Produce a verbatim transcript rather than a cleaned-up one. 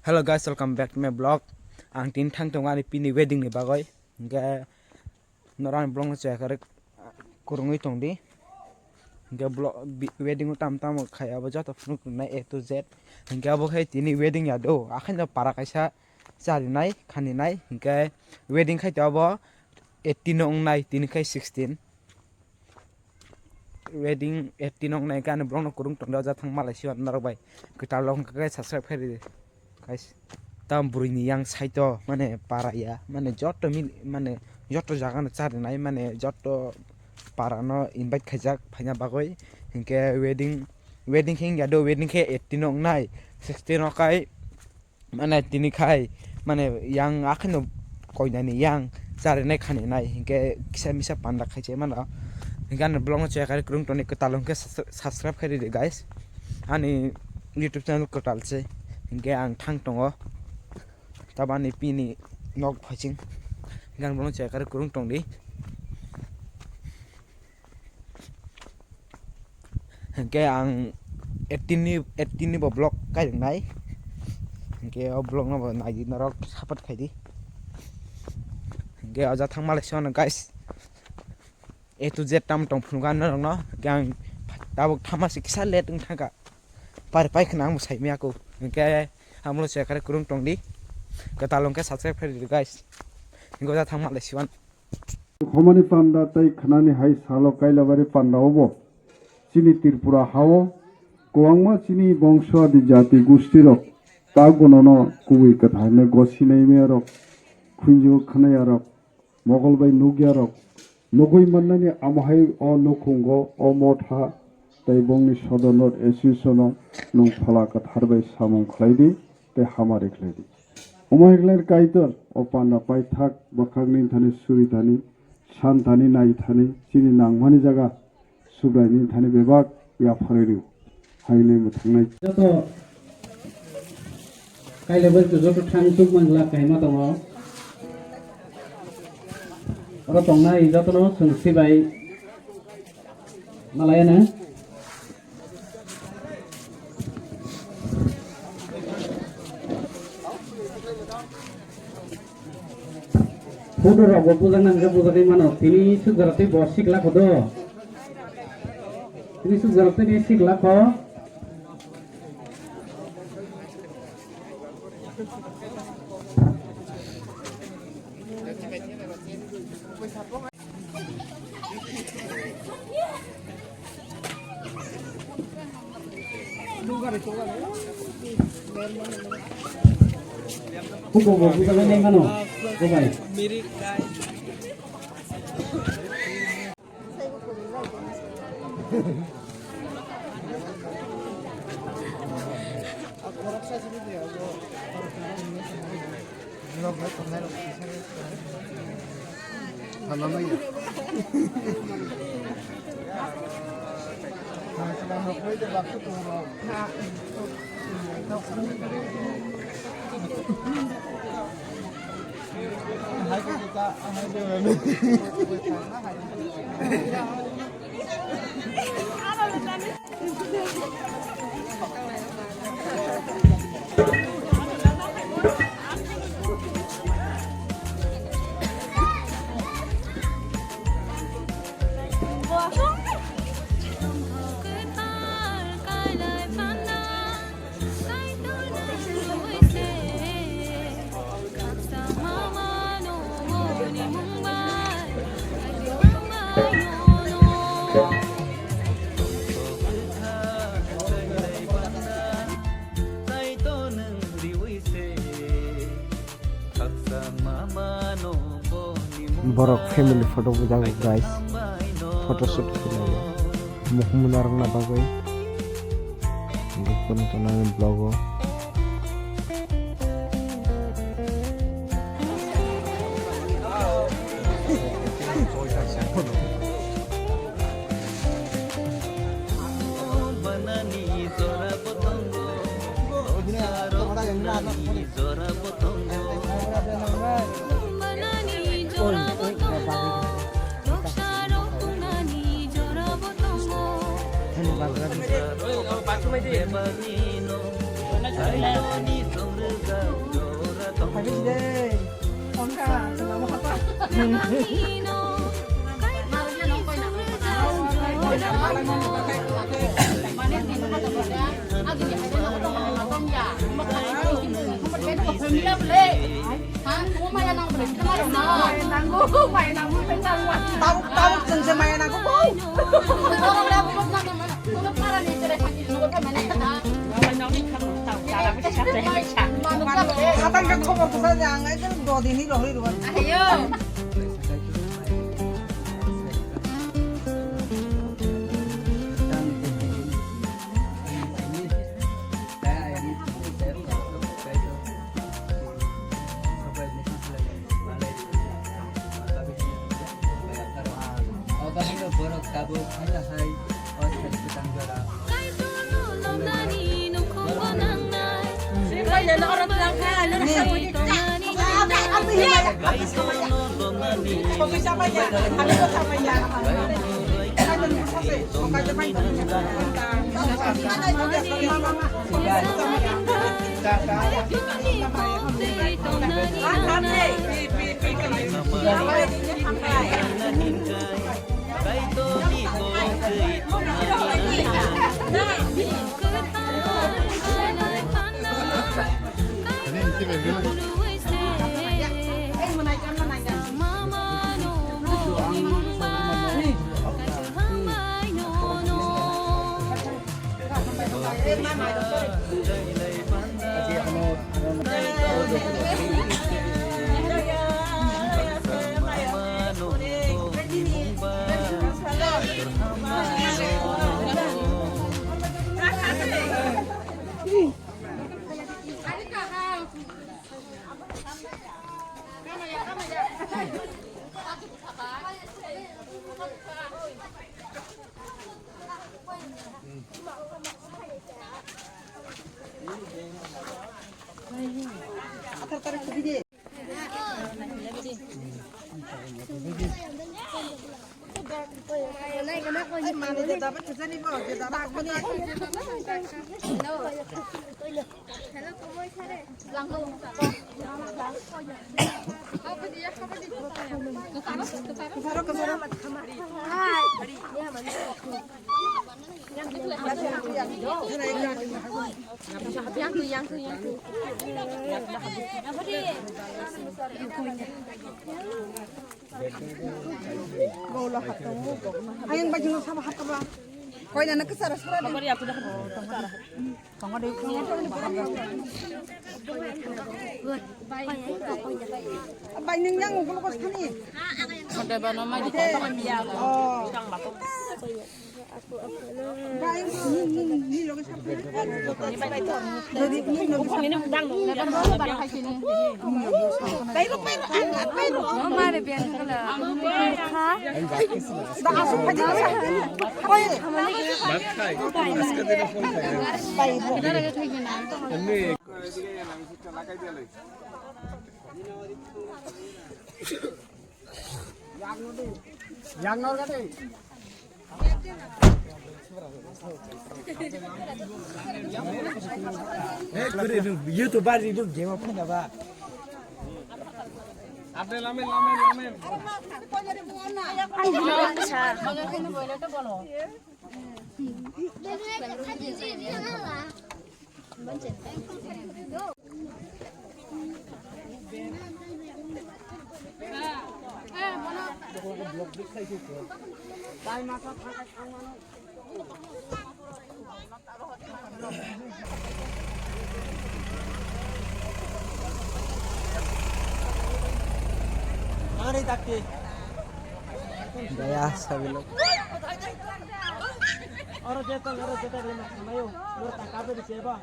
Hello guys, welcome back to my vlog. Ang tini thang tongo ani pini wedding ni bagwi. Hingke norok ani vlog no chaya kare kurungwi tongdi. Hingke vlog, bi-, wedding o tam tamo khai abo joto phunuk tongnai A to Z. Hingke abo khai tini wedding ya do. Akhai no para kaisa charinai, khaninai. Hingke wedding khai to abo eighteen no wngnai, tini khai sixteen. Wedding eighteen wngnai khe ani borokno kwrwng tongdi, o jathang malai siwan norok bai kwtal rok hwnkha khe subscribe khairidi guys. Tam bwrwini yang side o mane para ya mane joto mil mane joto jaga no charinai mane joto para no invite khaijak phaina bagwi hinkhe wedding wedding khe wngya do wedding khe eighteen wngnai sixteen o kai. Mane tini khai mane yang akheno koinani yang charinai khaninai hinkhe kisa misa panda khai se mano. Hinkhe ani vlog no chaya kare kwrwng toni kwtal hinkhe subscribe khai ridi guys. Ani YouTube channel kwtal se hinkhe ang thang tongo. Tabani pini nok phaising hinkhe ani vlog no chaya kare kwrwng tongdi. Hingke ang eighteen ni, eighteen ni bo vlog kaijaknai. Hingke o vlog no bo naidi norok support khaidi. Hingke o jathang malai se mano guys. A to Z tam tong phunukha norok no. Hingke ang tabuk thama se kisa late wng thangkha. Pari pai khna ang bo sai maya kho. Hingke ang bo se kare kwrwng tongdi. Kwtal hingke subscribe khaidi guys. Hingke o jathang malai se mano. Khomani panda tei khnani hai salo Kailabari panda obo chini Tripura hao kwbangma chini bongso adi jati gusti rok ta gonono kubui kwtharni gosi naimaya rok, khunju khwnaya rok, mogol bai nukya rok nugui mannani amohai o nukhungo o motha tei bongni sodorno Association-o nwng Phola Kwthar bai samung khlai di tei hamari khlai di. Omo hai khlai Kaitor o panda paithak bwkhakni thani suri thani, san thani, nai thani, chini nangmani jaga Subraini thani bebak yapharwi rw. Haino mwthangnai. Joto Kailabari to joto thang tuk mangla kaima tongo. Oro tongnai jotono chwng sibai malayana. Photo rok bo bujak nang khe bujagwi mano. Tini sukjak tei bo sikla kho do. Tini sukjak tei sikla kho. Kubo bo busa nai mano. Bubai. Borok family photo bo jago guys, photo shoot khlailaio mukhung mwnarokna bagwi. Hingke kunu tongnai vlog o. Tabuk, tabuk chwng se maya nangkuk. Hatang khe khobor kwsa de ang ekdom dodini rohorwi rwgwi. Ayo. Borok tabuk hai hai o thai kwtang jora. Ayang baju no sama hakaba. Koi na nak sara sara. Tongo de. Bai nung yang ulo ko thani. Khade bano mai di. Oh. Bai nung nung ni loge sap. Ini dang lo. Bai ro bai ro bai ro. Mama re bian kala. Kha. Bai ro. YouTube ba, YouTube game apa na ba? Abe lamen, lamen, lamen. Ari takti. Daya sabilo. Oro jeta, oro jeta, mayo. Oro tangka be di seba.